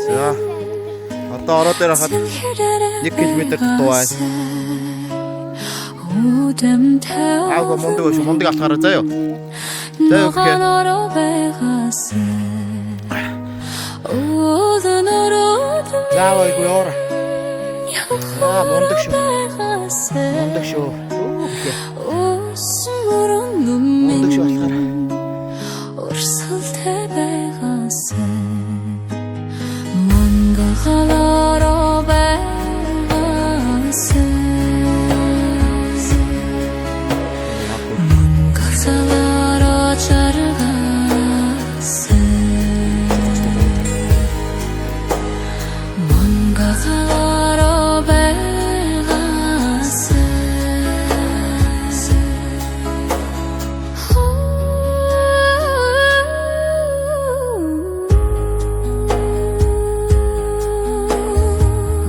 За. Одоо ороо дээр хахад 1 км дутуу байна. Аагүй мундаг шүү. Мундаг алтгаараа заяа. Заяа гэхээ. Заавал айгүй яваарай. Аа мундаг шүү. Мундаг шүү. Мундаг шүү алтгаараа. Урсгалтай байгаасай Монголороо байгаасай Монголороо жаргаасай Монголороо байгаасай.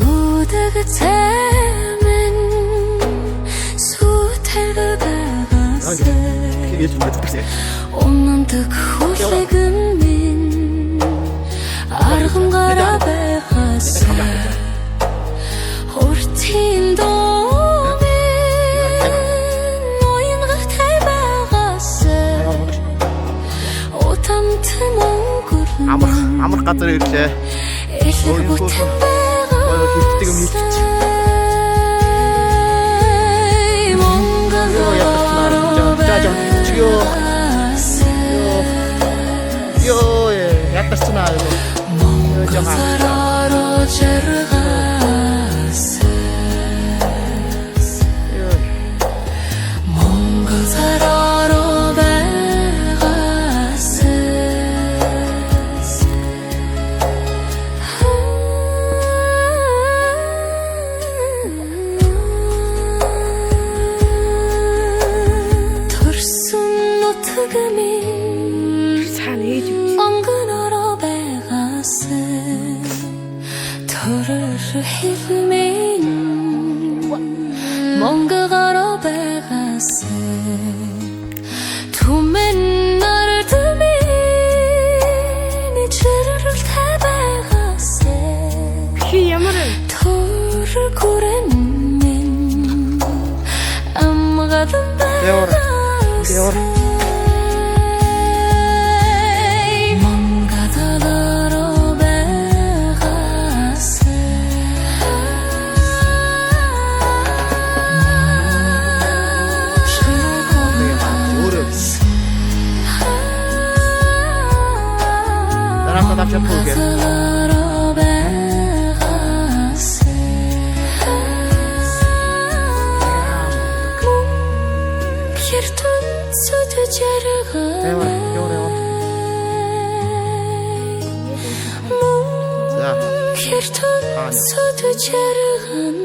Удаг цаймын сүтэрэг байгасай. Ээж мэддэг. Унандаг хүлэгэн минь аргангаараа байгаасай. Хурцын дуу минь уянгахтай байгаасай. Утамт Монгол Амарх амарх газар ирлээ. Элэг бүтэн Гоё хилддэг юм хилчих. байгаасай. Монгол Йоо ядарчнаа. За за ёо. Ёо ядарчнаа. Ёо жаа. Монголороо жаргаасай. Ёо. Монгол сараароо байгаасай. Төрсөн нутаг минь Цаана ээж үз. онгонороо байгаасай. Төрөр хэл минь монголороо байгаасай. Түмэн нард минь чирэлтэй байгаасай. Хи ямар вэ? Төр гүрэн минь амгалан Яваар. Яваар. байгаасай. Монголороо байгаасай. Өөрөө биш. Дараахад авч чадахгүй гэ. Монголороо байгаасай. Хэр жаргал. Яваар яваар яваар. За. Хэр төнцөд жарган.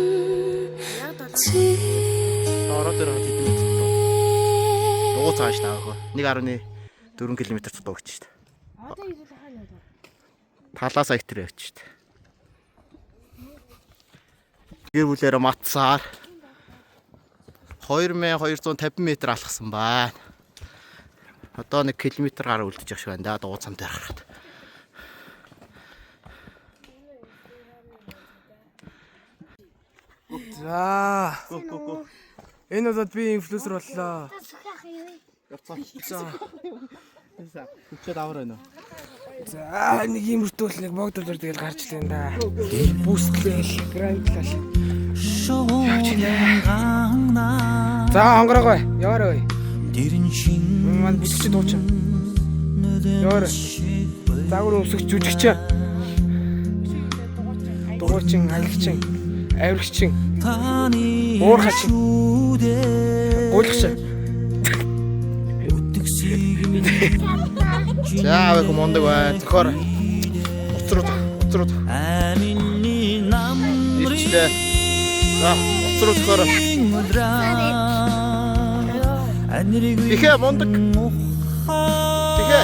Ороо дээр хахад хэдэн метр дутуу. Дугуй цааш таах. 1.4 км дутуу гэж шүү дээ. Одоо ирэл хаана вэ? Талаас аятэр явчих шүү дээ. Гэр бүлээрээ матсаар 2250 м алхсан байна. Одоо 1 км гаруй үлдэж явах шиг байна да дугуй цам дээр харахад. За. Go go go. Энэ удаад би инфлюенсер боллоо. Явцгаа. За. Хүчээд авар байна уу? За, нэг иймэртүүл нэг богдолор тэгэл гарч илэн да. Бүүстлээл, грандлал. Явж байна. За, хонгорогой. Яваарай. Маань бүсгч дуучин. Яваарай. Загвар өмсөх жүжигч. Дугуйчин, аялагчин, авирагчин, уурхачин, гуйлагч. За аав их мундаг байна. Зөхөр. Уц руу уц руу. Ирчлээ. За уц руу зөхөр. Ихэ мундаг. Ихэ.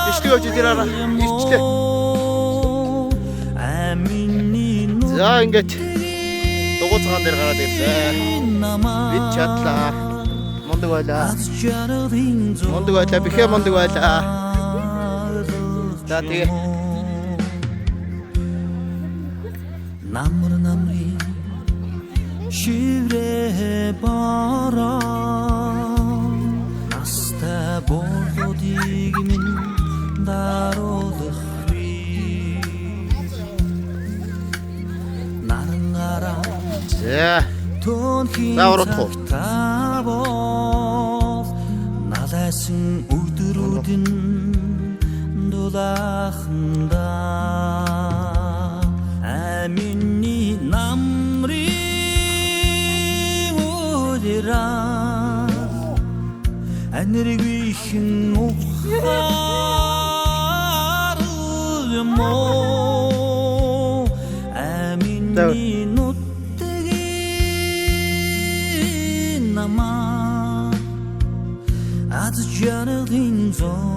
Ишлэг явж ирээрээ. Ирчлээ. За ингээд дугуй цагаан дээр гараад ирлээ. Бид чадлаа. Мундаг байлаа. Мундаг байлаа. Бихэ мундаг байлаа. За тэгээ. Намар намрын шиврээ бороо настай борлуудыг минь даруулах би нарангаараа За. Төнхийн За, уруудах уу? цагтаа бол налайсан өдрүүд нь дулааханда амины намрын үлраа аниргүйхэн ухаар юм уу амины нутгийн намаа аз жаргалын зов.